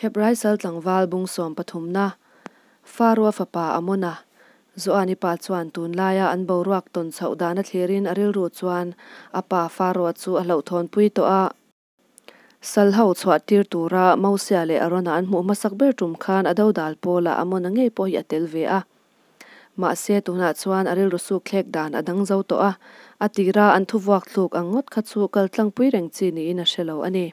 Hebrai sal tlangval bung sawm pathumna, Faroa fapa Amona, Joani pa chuan tun laia an boruak tawn chhoh dan a thlirin a rilru chuan a pa Faroa chu a hlauhthawnpui tawh a. Sal ho chhuah tir tura Mosia leh Arona an hmuh hmasak ber tum khan a dodal pawlah Amona ngei pawh hi a tel ve a. Mahse tunah chuan a rilru suk thlek dan a dang zo tawh a, a tira an thuvuak thluk ang ngawt kha chu kal tlangpui reng chi niin a hre lo a ni.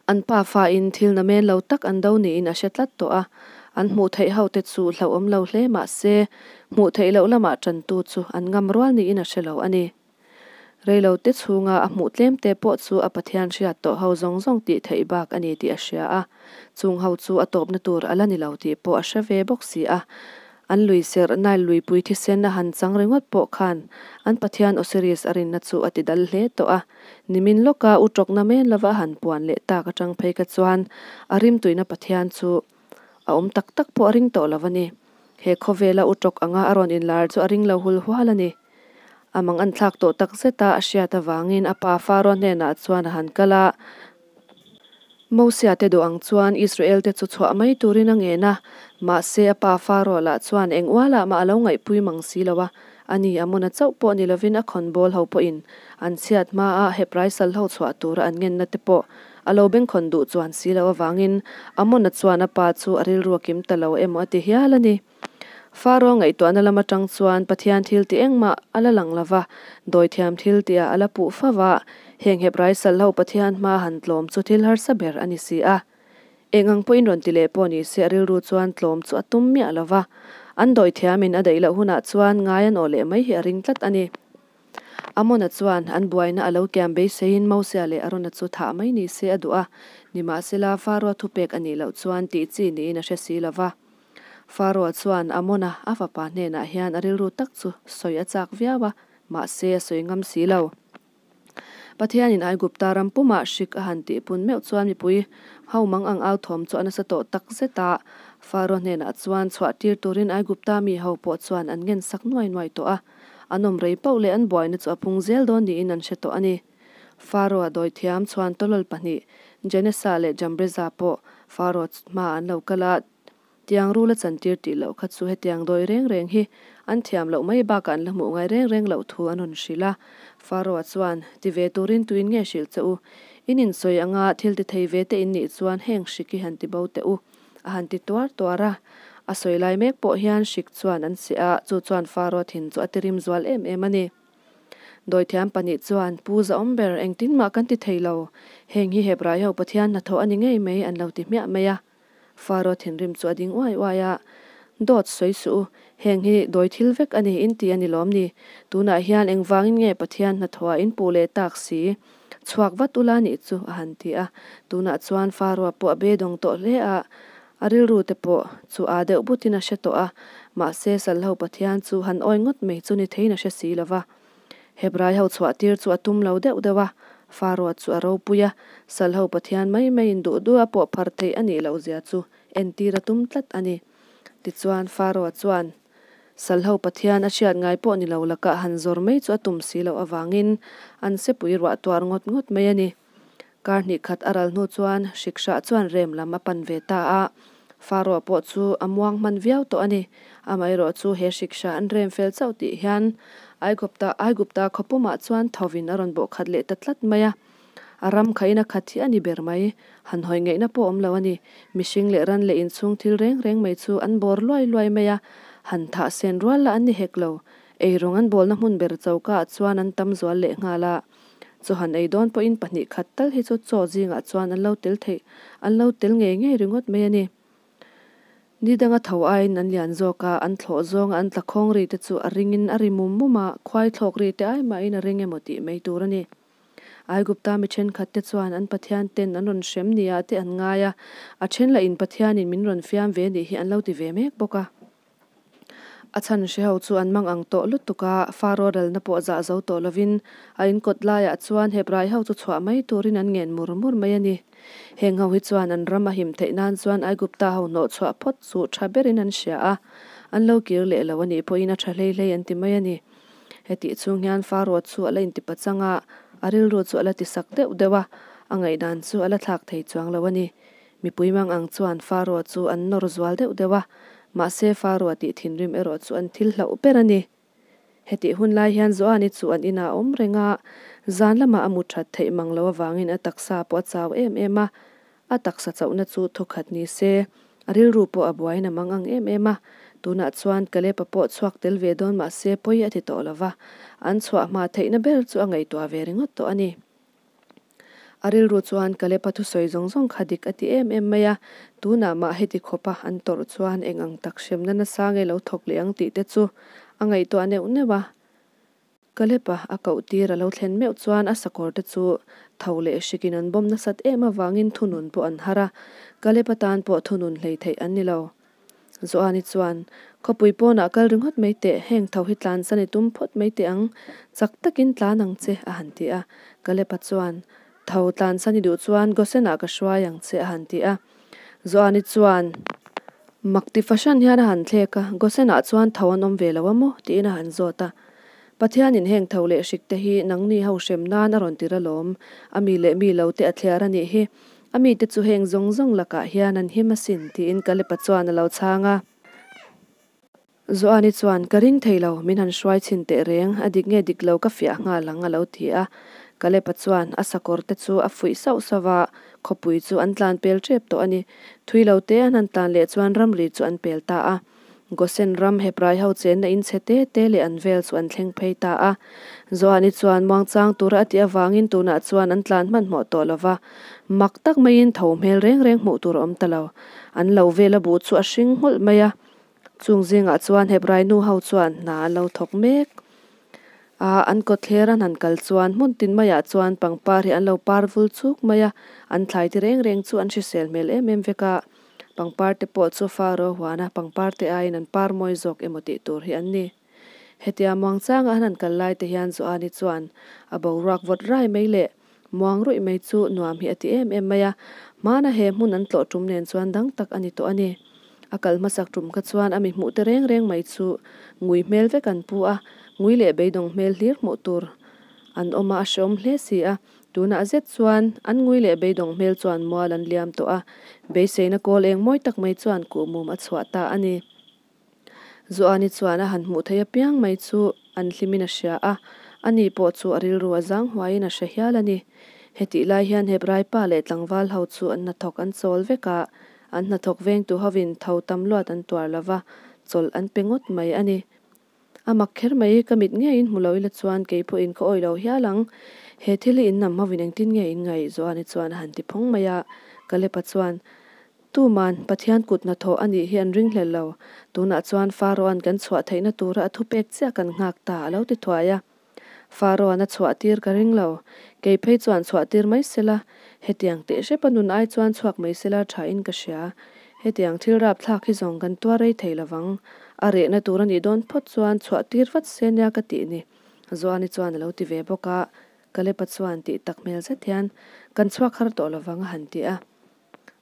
An pa fain thil na men lo tak an do niin a hre tlat tawh a, an hmuh theih ho te chu hlauhawm lo hle mah se, hmuh theih loh lamah tantu chu an ngam rual niin a hre lo a ni. Reilo te chhunga a hmuh tlem te pawh chu a Pathian hriat tawh ho zawng zawng tih theih bak a ni tih a hria a, chung ho chu a tawpna tur a la ni lo tih pawh a hre ve bawk si a. An lui serh Nile luipui thisen a han chang ringawt pawh khan an pathian Osiris a rinna chu a ti dal hle tawh a. Nimin lawka u tawkna men lova a han puan leh tak atang phei kha chuan a rimtuina pathian chu a awm tak tak pawh a ring tawh lo a ni. He khawvela u tawk anga a rawn inlar chu a ring lo hul hual a ni. A mang an thlak tawh tak zet a a hriat avangin a pa Faro hnenah chuan a han kal a. Mosia te duh ang chuan Israel te chu chhuah mai turin a ngen a, mahse a pa Faro lah chuan eng ualah mah a lo ngaihpui mang si lo a, ani a muna chauh pawh ni lovin a khawnbawl ho pawhin an chhiat hmaa Hebrai sal ho chhuah tura an ngenna te pawh a lo bengkhawn duh chuan si lo avangin Amona chuan a pa chu a rilru a kim ta lo emaw a ti hial a ni. Faro ngaihtuahna lam atang chuan Pathian thil tih engmah a la lang lo va, dawithiam thil tihah a la puh fo va, heng Hebrai sal ho Pathian hma han tlawm chu thil harsa ber a ni si a. Eng ang pawhin rawn ti leh pawh ni se a rilru chuan tlawm chu a tum miah lo va, an dawithiamin a daih loh hunah chuan ngai an awh leh mai hi a ring tlat a ni. Amona chuan an buaina a lo kiam beiseiin Mosia leh Arona chu thah mai ni se a duh a, nimahsela Faro thupek a nih loh chuan tih chi niin a hre si lo va. Faro chuan Amona a fapa hnenah hian a rilru tak chu sawi a chak viau a, mahse a sawi ngam si lo. Pathianin Aigupta ram pumah hrik a han tihpun meuh chuan mipui ho mang ang au thawm chu a nasa tawh tak zet a. Faro hnenah chuan chhuah tir turin Aigupta mi ho pawh chuan an ngen sak nuai nuai tawh a, an awm rei pauh leh an buaina chu a pung zel dawn niin an hre tawh a ni. Faro-a dawithiam chhuan tawlawl pahnih, Janesa leh Jambreza pawh Faro hmaah an lo kal a. Tiang rul a chantir tih loh kha chu hetiang dawi reng reng hi an thiam loh mai bakah an la hmuh ngai reng reng loh thu an rawn hrilh a. Faro-a chuan, Ti ve turin tuin nge hrilh che u? In insawi anga thil ti thei ve te in nih chuan heng hrik hi han ti bo teh u, a han ti tuar tuar a. A sawi lai mek pawh hian hrik chuan an seh a, chu chuan Faro-a thin chu a ti rim zual em em a ni. Dawithiam pahnih chuan, Pu Zaawm ber, engtin mah kan ti thei lo. Heng hi Hebrai ho Pathian hnathawh a ni ngei mai an lo ti hmiah mai a. Faro thinrim chu a ding uai uai a, Dawt sawi suh u, heng hi dawi thil vek a ni in ti a ni lawm ni? Tunah hian engvangin nge Pathian hnathawhah in puh leh tak si? Chhuak vat ula nih chu a han ti a. Tunah chuan Faro pawh a beidawng tawh hle a, a rilru te pawh chu aa deuh butin a hre tawh a, mahse Salho Pathian chu han awi ngawt mai chu ni theiin a hre si lo va. Hebrai ho chhuah tir chu a tum lo deuh deuh a, Faro chu a ropui a, Salho Pathian mai maiin duh duh a pawh phar theih a nih loh zia chu entir a tum tlat a ni. Tichuan Faro chuan Salho Pathian a hriat ngai pawh ni lo lakah han zawr mai chu a tum si loh avangin an sepui ruah tuar ngawt ngawt mai a ni. Kar hnih khat a ral hnu chuan Hrikshrah chuan rem lam a pan ve ta a, Faro pawh chu a muang hman viau tawh a ni. Amaherawh chu he Hrikshrah an rem fel chauh tih hian Aigupta Aigupta khawpumah chuan thovin a rawn bawh khat leh ta tlat mai a. A ram khain a khat hi a ni ber mai. Han hawi ngaihna pawh awm lo a ni. Mihring leh ran leh inchhung thil reng reng mai chu an bawr luai luai mai a, han thah sen rual lah an ni hek lo. Eirawng an bawlna hmun ber chokaah chuan an tam zual leh nghal a. Chaw han ei dawn pawhin pahnih khat tal hi chu chaw zingah chuan an lo tel theih, an lo tel ngei ngei ringawt mai a ni. Ni danga tho aiin an lian zawk a, an thlawh zawnga an tla khawng ri te chu a ringin a ri mum mum a, khuai thlawk ri te ai mahin a ring emaw tih mai tur a ni. Aigupta mi thenkhat te chuan an Pathian ten an rawn hrem nia te an ngai a, a then lah in Pathianin min rawn fiam ve nih hi an lo ti ve mek bawk a. A chhan hre ho chu an mang ang tawh lutuk a, Faro ralna pawh zah zo tawh lovin a inkawt laiah chuan Hebrai ho chu chhuah mai turin an ngen mur mur mai a ni. Heng ho hi chuan an ram a him theih nan chuan Aigupta ho hnawh chhuah phawt chu tha berin an hria a, an lo kir leh lo a nih pawhin a tha hlei hlei an ti mai a ni. Hetih chhung hian Faro chu a la intipachang a, a rilru chu a la tisak deuh deuh a, a ngaihdan chu a la thlak thei chuang lo a ni. Mipui mang ang chuan Faroa chu an nawr zual deuh deuh a, mahse Faroa tih thinrim erawh chu an thil hlauh ber a ni. Hetih hun lai hian Joani chu an inah a awm reng a, zan lamah a mu that theih mang lo avangin a taksa pawh a chau em em a, a taksa chauhna chu thukhat ni se, a rilru pawh a buaiin a mang ang em em a. Tunah chuan Kalep-a pawh chhuak tel ve dawn mahse pawi a ti tawh lo va, an chhuah hma theihna ber chu a ngaihtuah ve ringawt tawh a ni. A rilru chuan Kalep-a thusawi zawng zawng kha dik a ti em em mai a, tunah mah heti khawpa an tawrh chuan eng ang tak hremna nasa nge lo thawk leh ang tih te chu a ngaihtuah neuh neuh a. Kalep-a a koh tir a lo thlen meuh chuan a sakawr te chu tho leh hrikin an bawm nasat em avangin thunun pawh an har a, Kalep-a tan pawh thunun hlei theih an ni lo. Joani chuan, Khawpui pawnah kal ringawt mai teh, heng tho hi tlansan i tum phawt mai teh ang, chak takin tlan ang che, a han ti a. Kalepa chuan, Tho tlansan i duh chuan Gosenah ka hruai ang che, a han ti a. Joani chuan, Mak ti fahran hian a han thlek a, Gosenah chuan tho an awm ve lo a maw? tiin a han zawt a. Pathianin heng tho leh hrik te hi nangni ho hrem nan a rawn tir alawm, a mi leh mi lo te a thliar a nih hi. A mite chu heng zawng zawng lakah hian an him asin, tiin Kalepa chuan a lo chhang a. Joani chuan, Ka ring thei lo, min han hruai chhin teh reng, a dik nge dik lo ka fiah nghal ang, a lo ti a. Kalepa chuan a sakawr te chu a fuih sauh sauh va, khawpui chu an tlan pel tep tawh a ni. Thui lo te an han tlan leh chuan ramri chu an pel ta a. Gosen ram Hebrai ho chenna in chhe te te leh an vel chu an thleng phei ta a. Joani chuan muangchang tura a tih avangin tunah chuan an tlan hmanhmawh tawh lo va, mak tak maiin tho hmel reng reng hmuh tur a awm ta lo. An lo vel a buh chu a hring nghulh mai a. Chung zingah chuan Hebrai nu ho chuan hna an lo thawk mek a, an kawtthler an han kal chuan hmun tin maiah chuan pangpar hi an lo par vul chuk mai a, an thlai ti reng reng chu an hrisel hmel em em vek a. Pangpar te pawh chu Faro huana pangpar te aiin an par mawi zawk emaw tih tur hi an ni. Hetia muangchanga an han kal lai te hian Joani chuan a boruak vawt rai mai leh muang ruih mai chu nuam hi a ti em em mai a, hmana he hmun an tlawh tum nen chuan dang tak a ni tawh a ni. A kal hmasak tum kha chuan a mi hmuh te reng reng mai chu ngui hmel vek an pu a, ngui leh beidawng hmel hlir hmuh tur an awm a, a hreawm hle si a. Tunah zet chuan an ngui leh beidawng hmel chuan mual an liam tawh a, beiseina kawl eng mawi tak mai chuan kuhmum a chhuah ta a ni. Zuani chuan a han hmuh theih apiang mai chu an hlimin a hria a, ani pawh chu a rilru a zang huaiin a hre hial a ni. Hetih lai hian Hebrai pa leh tlangval ho chu an hnathawk an chawl vek a, an hnathawk vengtu hovin tho tam luat an tuar lo va, chawlh an pe ngawt mai a ni. A mak kher mai, ka mit ngeiin hmu lo ila chuan kei pawhin ka awih lo hial ang. He thil hi in nam hovin engtin nge in ngaih? Joani chuan a han ti phawng mai a. Kalepa chuan, Tuman, Pathian kut hnathawh a nih hi an ringhlel lo. Tunah chuan Pharaoh-a'n kan chhuah theihna tura a thupek chiah kan nghak ta, a lo ti thuai a. Pharaoh-a'n a chhuah tir ka ring lo. Kei phei chuan chhuah tir mai sela, hetiang teh hrepa nun ai chuan chhuak mai sela thain ka hria. Hetiang thil rapthlak hi zawng kan tuar rei thei lovang. A rehna tur a nih dawn phawt chuan chhuah tir vat se nia ka tih ni, Joani chuan a lo ti ve bawk a. Kalepa chuan tih tak hmel zet hian, Kan chhuak har tawh lovang a han ti a.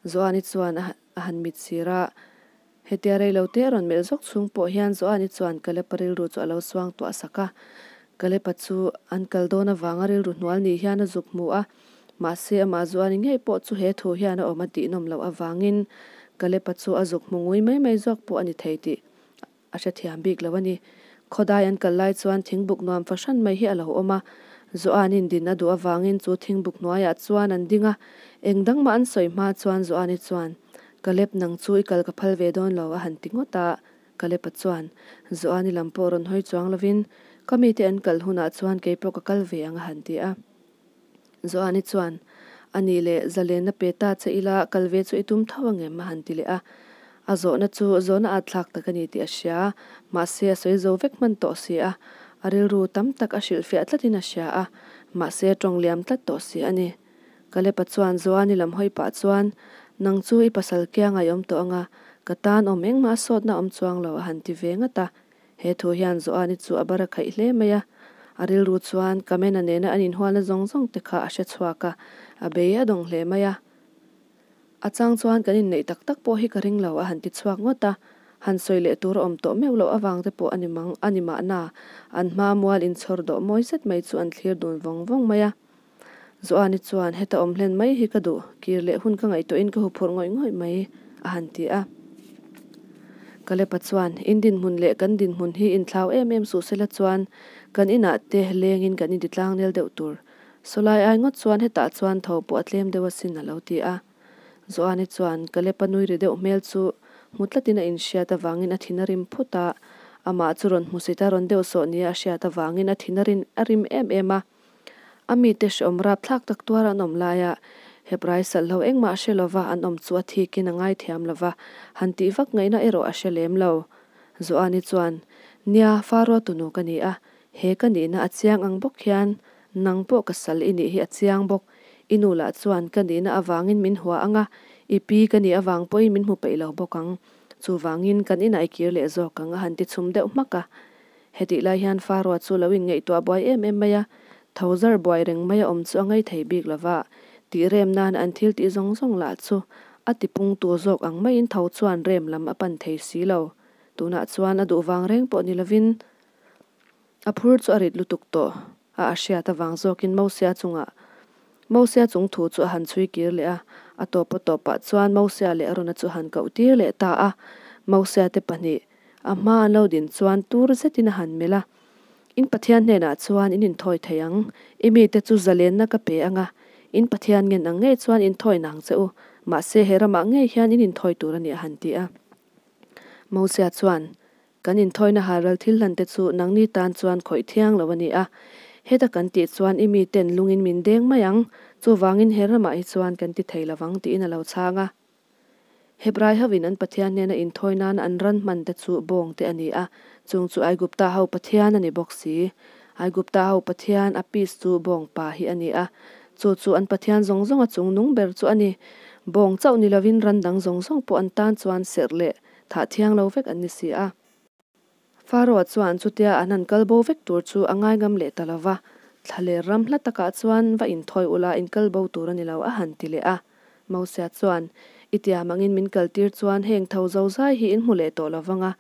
Joani chuan a han mit sir a. Hetia rei lo te a rawn melh zawk chhung pawh hian Joani chuan Kalepa rilru chu a lo suang tuah sak a. Kalepa chu an kal dawn avanga rilru hnual ni hian a zuk hmu a. Mahse amah Joani ngei pawh chu he thu hian a awm a tihnawm loh avangin Kalepa chu a zuk hmu ngui mai mai zawk pawh a ni thei tih A hrethiam bik lo a ni. Khawdai an kal lai chuan thingbuk nuam fahran mai hi a lo awm a. Joani din a duh avangin chu thingbuk hnuaiah chuan an ding a. Eng dang mah an sawi hma chuan Joani chuan, Kalep nang chu i kal ka phal ve dawn lo a han ti ngawt a. Kalepa chuan, Joani lam pawh rawn hawi chuang lovin, Ka mite an kal hunah chuan kei pawh ka kal ve ang a han ti a. Joani chuan, A nih leh, zalenna pe ta che ila kal ve chu i tum tho angem? a han ti leh a. A zawhna chu zawhna at thlak tak a ni tih a hria, mahse a sawi zo vek hman tawh si a, a rilru tam tak a hrilhfiah tlatin a hria a, mahse a tawng liam tlat tawh si a ni. Kalepa chuan Joani lam hawi pah chuan, Nang chu i pasal kiang a i awm tawh anga, ka tan awm engmah a sawtna a awm chuang lo a han ti ve ngat a. He thu hian Joani chu a bar a khaih hle mai a, a rilru chuan Kamena nena an inhualna zawng zawng te kha a hre chhuak a, a bei a dawng hle mai a. A chang chuan kan inneih tak tak pawh hi ka ring lo a han ti chhuak ngawt a, han sawi leh tur a awm tawh meuh loh avang te pawh a ni mang a ni mahna, an hma mual inchhawr dawh mawi zet mai chu an thlir dun vawng vawng mai a. Joani chuan, Heta awm hlen mai hi ka duh, kir leh hun ka ngaihtuahin ka huphurh ngawih ngawih mai, a han ti a. Kalepa chuan, In dinhmun leh kan dinhmun hi inthlau em em suh sela chuan kan inah te lengin kan inti tlangnel deuh tur. Sawlai ai ngawt chuan hetah chuan tho pawh a tlem deuh asin, a lo ti a. Joani chuan Kalepa nui ri deuh hmel chu hmu tlatin a inhriat avangin a thin a rim phut a, amah chu rawn hmusit a rawn deuh sawh nia a hriat avangin a thin a rin a rim em em a. A mite hreawm rapthlak tak tuar an awm laia Hebrai salhlo engmah hre lova an awm chu a thikin a ngaithiam lova, han tih vak ngaihna erawh a hre lem lo. Joani chuan, Nia, Faroa tunu ka ni a, he ka nihna a chiang ang bawk hian nang pawh ka sal i nih hi a chiang bawk. I nu lah chuan ka nihna avangin min hua ang a, i pi ka nih avang pawhin min hmu peih lo bawk ang. Chuvangin kan inah i kir leh zawk ang a han ti chhum deuh hmak a. Hetih lai hian Faroa chu lo inngaihtuah buai em em mai a, tho zar buai reng mai a awm chu a ngaih thei bik lo va, tih rem nan an thil tih zawng zawng lah chu a tipungtu zawk ang maiin tho chuan rem lam a pan thei si lo. Tunah chuan a duh vang reng pawh ni lovin a phur chu a rit lutuk tawh a, a hriat avang zawkin Mosia chungah Mosia chung thu chu a han chhui kir leh a, a tawp a tawpah chuan Mosia leh Arona chu a han koh tir leh ta a, Mosia te pahnih A hma an lo din chuan tur zetin a han melh a, In Pathian hnenah chuan in inthawi thei ang, i mite chu zalenna ka pe ang a, in Pathian ngen ang ngei chuan inthawi nang che u, mahse he ramah ngei hian in inthawi tur a ni a han ti a. Mosia chuan, Kan inthawina halral thil hlante chu nangni tan chuan khawih thiang lo a ni a, heta kan tih chuan i miten lungin min deng mai ang, chuvangin he ramah hi chuan kan ti thei lovang tiin a lo chhang a. Hebrai hovin an Pathian hnena inthawi nana an ran hman te chu bawng te a ni a, chung chu Aigupta ho Pathian a ni bawk si. Aigupta ho Pathian Apis chu bawng pa hi a ni a, chu chu an Pathian zawng zawnga chung nung ber chu a ni. Bawng chauh ni lovin ran dang zawng zawng pawh an tan chuan serh leh thah thiang lo vek an ni si a. Faroa chuan chutia an han kal bo vek tur chu a ngaingam leh ta lo va, thla leh ram hla takah chuan va inthawi ula in kal bo tur a ni lo a han ti leh a. Mosia chuan, I tiam angin min kaltir chuan heng tho zozai hi in hmu leh tawh lo vang a,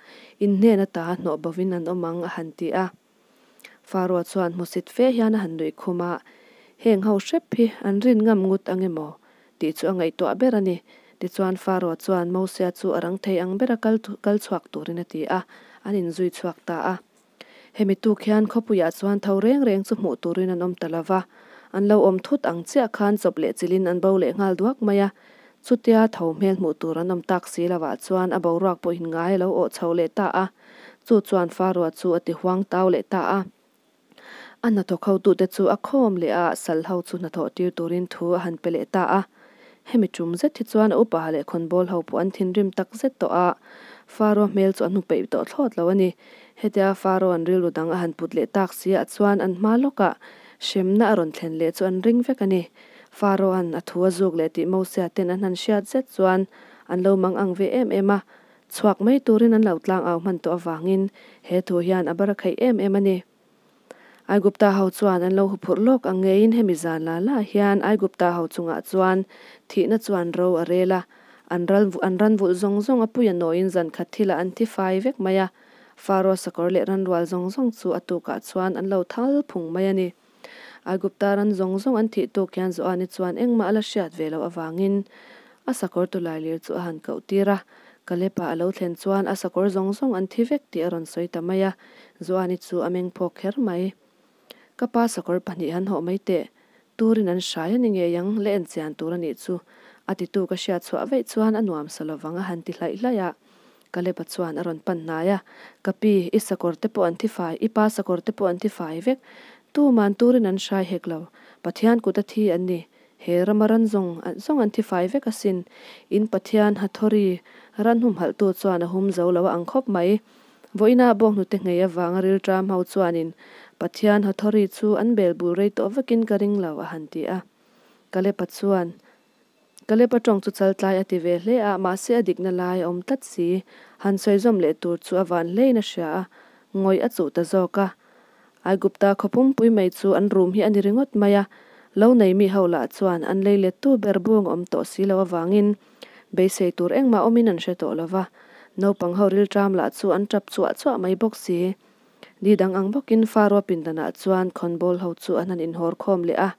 in hnen ata hnawh bovin an awm ang a han ti a. Faroa chuan hmusit fe hian a han nuih khum a, Heng ho hrep hi an rin ngam ngut ang emaw? tih chu a ngaihtuah ber a ni. Tichuan Faroa chuan Mosia chu a rang thei ang bera kal kal chhuak turin a ti a, an inzui chhuak ta a. Hemi tuk hian khawpuiah chuan tho reng reng chu hmuh turin an awm ta lo va, an lo awm thut ang chiah khan chawp leh chilhin an bo leh nghal duak mai a. Chutia tho hmel hmuh tur an awm tak si lovah chuan a boruak pawhin ngai a lo awh chho leh ta a, chu chuan Faroa chu a ti huang tau leh ta a. A hnathawk hotute chu a khawm leh a, sal ho chu hnathawh tir turin thu a han pe leh ta a. Hemi tum zet hi chuan a upa leh khawnbawl ho pawh an thinrim tak zet tawh a, Faro hmel chu a hnu peih tawh thlawt lo a ni. Hetia Faro an rilru dang a han put leh tak si ah chuan an hma lawkah hremna a rawn thlen leh chu an ring vek a ni. Faro an a thu a zuk leh tih Mosia ten an han hriat zet chuan an lo mang ang ve em em a, Chhuak mai turin an lo tlang au hman tawh avangin he thu hian a bar a khaih em em a ni. Aigupta ho chuan an lo huphurh lawk ang ngeiin hemi zan la la hian Aigupta ho chungah chuan thihna chuan ro a rel a, an ral an ran vulh zawng zawng a pui a nawiin zan khat thilah an thi fai vek mai a, Faro sakawr leh ran rual zawng zawng chu a tukah chuan an lo thal phung mai a ni. Aigupta ran zawng zawng an thih tuk hian Joani chuan engmah a la hriat ve loh avangin a sakawr tulailir chu a han koh tir a. Kalepa a lo thlen chuan a sakawr zawng zawng an thi vek tih a rawn sawi ta mai a, Joani chu a meng phawk kher mai. Ka pa sakawr pahnih han hawh mai teh, turin an hrai a ni ngei ang, la en chian tur a nih chu, a titu ka hriat chhuah veih chuan a nuam sa lovang a han ti hlaih hlaih a. Kaleba chuan a rawn pan hnai a, Ka pi, i sakawr te pawh an thi fai, i pa sakawr te pawh an thi fai vek. Tuman turin an hrai hek lo. Pathian kut a thi an ni. He rama ran zawng zawng an thi fai vek asin. In Pathian Hathori ran humhalhtu chuan a hum zo lo a ang khawp mai. Vawiinah bawnghnute nghei avanga rilṭam ho chuanin Pathian Hathori chu an bel bul rei tawh vekin ka ring lo a han ti a. Kaleba chuan Kalepa tawng chu chaltlai a ti ve hle a, mahse a dikna lai a awm tlat si. Han sawi zawm leh tur chu a van hlein a hria a, ngawih a chuh ta zawk a. Aigupta khaw pumpui mai chu an rum hi a ni ringawt mai a, lo nei mi ho lah chuan an lei lettu ber bung a awm tawh si lo avangin beisei tur engmah awmin an hre tawh lo va, naupang ho rilṭam lah chu an ṭap chuah chuah mai bawk si. Ni dang ang bawkin Faroa pindanah chuan khawnbawl ho chu an han inhawr khawm leh a.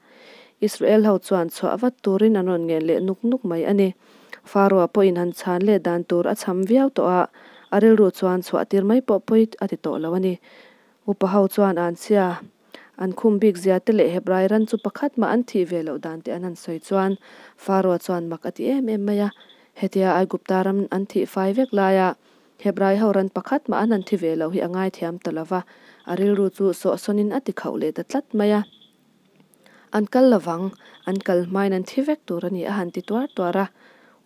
Israel ho chuan chhuah vat turin an rawn ngen leh nuk nuk mai a ni. Faroa pawhin han chhan let dan tur a cham viau tawh a, a rilru chuan chhuah tir mai pawh pawi a ti tawh lo a ni. Upa ho chuan an chhia an khum bik zia te leh Hebrai ran chu pakhat mah an thih ve loh dan te an han sawi chuan Faroa chuan mak a ti em em mai a. Hetia Aigupta ram an thih fai vek laia Hebrai ho ran pakhat mah an han thi ve loh hi a ngaithiam ta lo va, a rilru chu sawhsawnin a ti khauh leh ta tlat mai a. An kal lovang, an kal hmain an thi vek tur a ni a han ti tuar tuar a.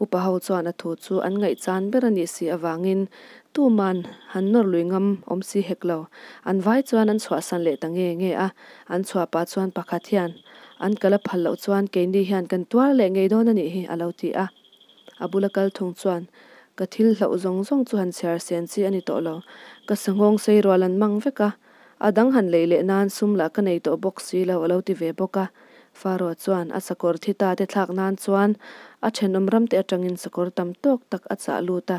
Upa ho chuan a thu chu an ngaihchan ber a nih si avangin tuman han nawr lui ngam awm si hek lo. An vai chuan an chhuahsan leh ta nge nge a, an chhuah pah chuan pakhat hian an kal a phal loh chuan keini hian kan tuar leh ngei dawn a nih hi a lo ti a. A bula kal thung chuan ka thil hlauh zawng zawng chu han chhiar sen chi a ni tawh lo. Ka sanghawng sei rual an mang vek a, a dang han lei leh nan sum lah ka nei tawh bawk si lo a lo ti ve bawk a. Faro chuan a sakawr thi ta te thlak nan chuan a thenawm ram te atangin sakawr tam tawk tak a chah lut a.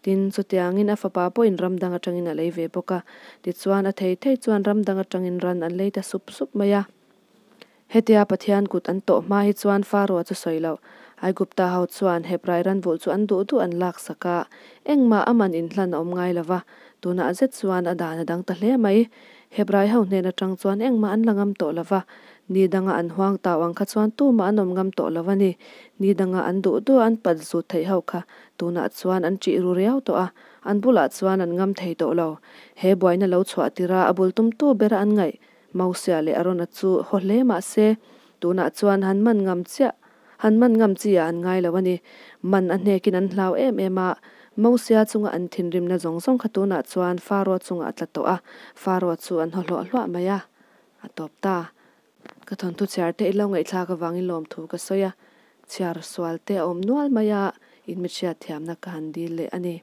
Tin, chutiangin a fapa pawhin ram dang atangin a lei ve bawk a. Tichuan a thei thei chuan ram dang atangin ran an lei ta sup sup mai a. Hetia Pathian kut an tawh hma hi chuan Faroa chu sawi loh. Aigupta ho chuan Hebrai ranvulh chu an duh duh an laksak a, engmah a man inhlan a awm ngai lo va, tunah zet chuan a dan a dang ta hle mai. Hebrai ho hnen atang chuan engmah an la ngam tawh lo va, ni danga an huang tau ang kha chuan tumah an awm ngam tawh lo a ni. Ni danga an duh duh a an pat zut theih ho kha tunah chuan an ṭih ru riau tawh a, an bulah chuan an ngam thei tawh lo. He buaina lo chhuah tirha a bul tumtu bera an ngaih Mosia leh Arona chu haw hle mah se, tunah chuan han man ngam chiah, han man ngam chi ah an ngai lo a ni. Man a hnekin an hlau em em a, Mosia chunga an thinrimna zawng zawng kha tunah chuan Faro chungah a tla tawh a, Faro chu an haw hluah hluah mai a, a tawp ta. Ka thawnthu chhiar te i lo ngaihthlak avangin lawmthu ka sawi a, chhiar sual te a awm nual mai a, inmithriat thiamna ka han dil leh a ni.